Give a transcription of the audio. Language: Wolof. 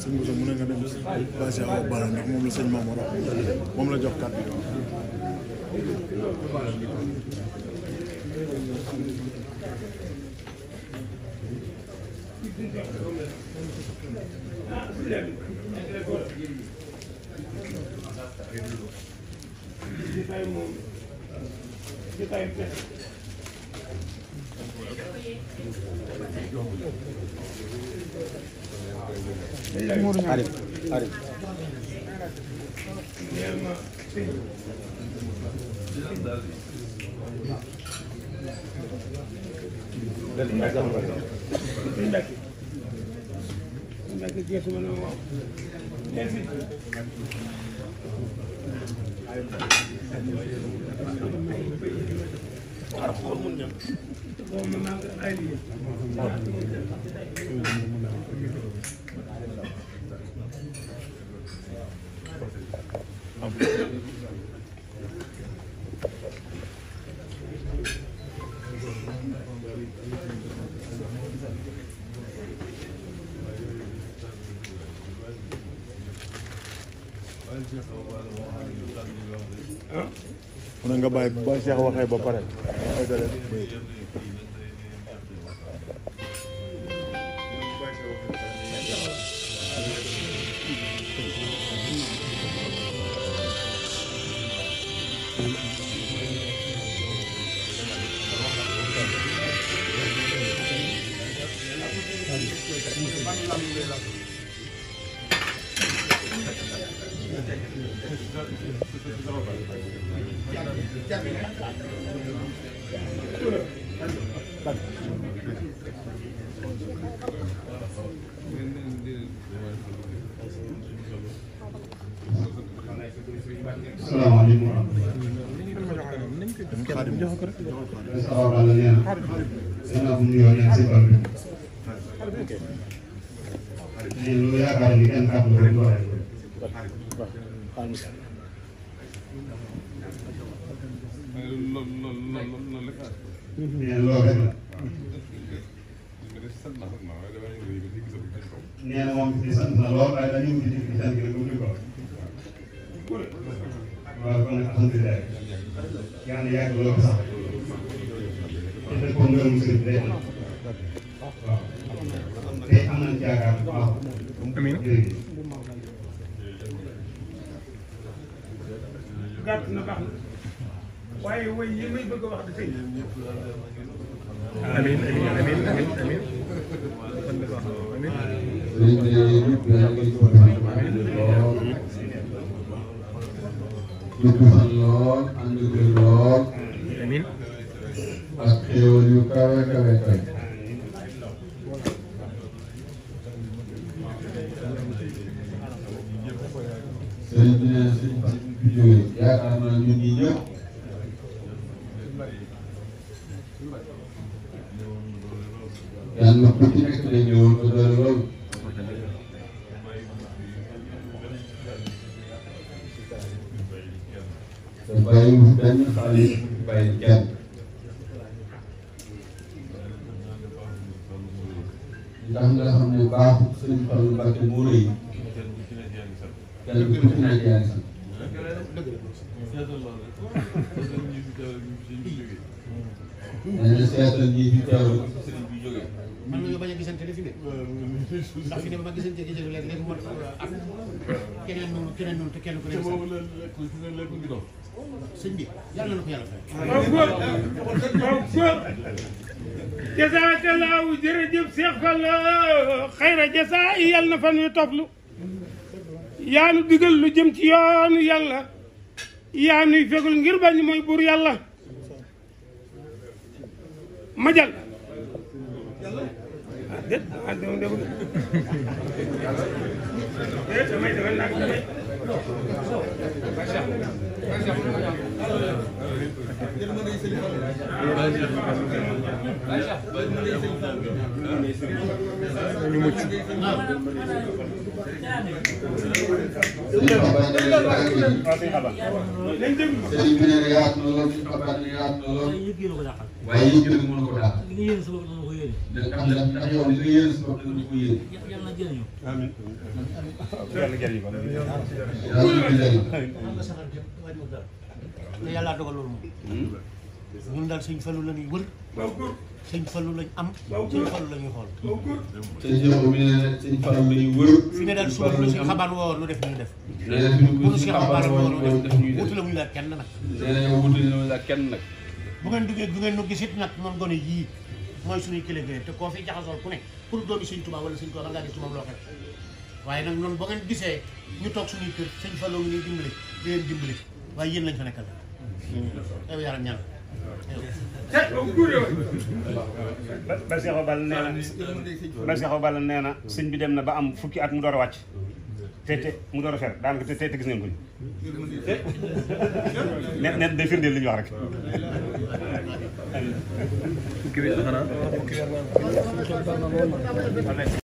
sëñ Bousso mu ne nga dem ba Cheikh Awa Balla ndax moom la sëñ Mamour moom la jox kàddu Arif mu ne nga bàyyi ba Cheikh waxee ba pare salaamaaleykum. ginnaaw bu ñu nuyoo neen si tool bi. mais lu yaakaar ni kenn kàddu rek lu waxee. mais loolu rek la. nee na moom di sant na lool waaye dañu mujj di sant rek bu ko. waaw kon nag alhamdulilah. yaa ngi yàgg loolu sax. te def ko ngërëm sëriñ bi day am. waaw. te am nañ yaakaar bu baax. amiin jërëjëf. gàtt na baax na waaye woy yi may bëgg a wax dafay. amiin amiin amiin amiin amiin. gudd fan lool ànd ak lool ak xéewal yu kawe kawe kawe sëriñ bi ne sëriñ bi jógee yaakaar naa ñun ñi ñëpp yàlla ku ci nekk day ñëwoon ko doole lool te bàyyiwul benn xaalis bàyyi kenn ndax nga xam ne baaxu sëriñ Fallu Mbàkke moo rëy kenn ku ci nekk yaa ngi si nee na seetal ñi fi teew sëriñ bi jógee man nañoo bañ a gisante fi ne ndax fi ne ba ma gisante gisante léegi mu ak keneen noonu te kenn ku nekk sëñ bi yàlla na ko yàlla fay. waaw góor waaw góor jazaakallaahu jërëjëf Cheikh Fall xayra jasaa yàlla na fan yu toflu yaa nu digal lu jëm ci yoonu yàlla yaa nuy fegul ngir bañ mooy buur yàlla ma jàll déet damay nag ñu mucc. sëriñ bi nee na yaatu na lool suñu xabaar ne yaatu na lool waaye yéen gi nag mën ko daal ndax yow li nga yéene sa bopp danga ko yéene amiin yàlla jëriñ ko te yàlla dogal loolu moom ñun daal sëñ Fallu la ñuy wër sëñ Fallu lañ am sëñ Fallu la ñuy xool sëñ Cheikh bi nee na sëñ Fallu la ñuy wër fi ne daal suba lu si xabaar woo lu def ñuy def nee na fi lu si xabaar woo lu def ñuy def wutu la wuñu la kenn nag nee na yow wutu la kenn nag bu ngeen duggee bu ngeen nu gisit nag noonu gone yii mooy suñuy kilifa te koo fi jaxasool ku ne pour doomi sëñ Tuubaa wala sëñ Tuubaa nga gis moom loo xet waaye nag noonu ba ngeen gisee ñu toog suñuy kër sëñ Fallu ngi ñuy dimbali di leen dimbali waaye yéen lañ fa nekkal yow yaram ñaan ba Cheikh Obal nee na ba Cheikh Obal nee na sëñ bi dem na ba am fukki at mu door a wàcc te mu door a fer daanaka te gis ngeen ko ni net day firndeel li ñu wax rek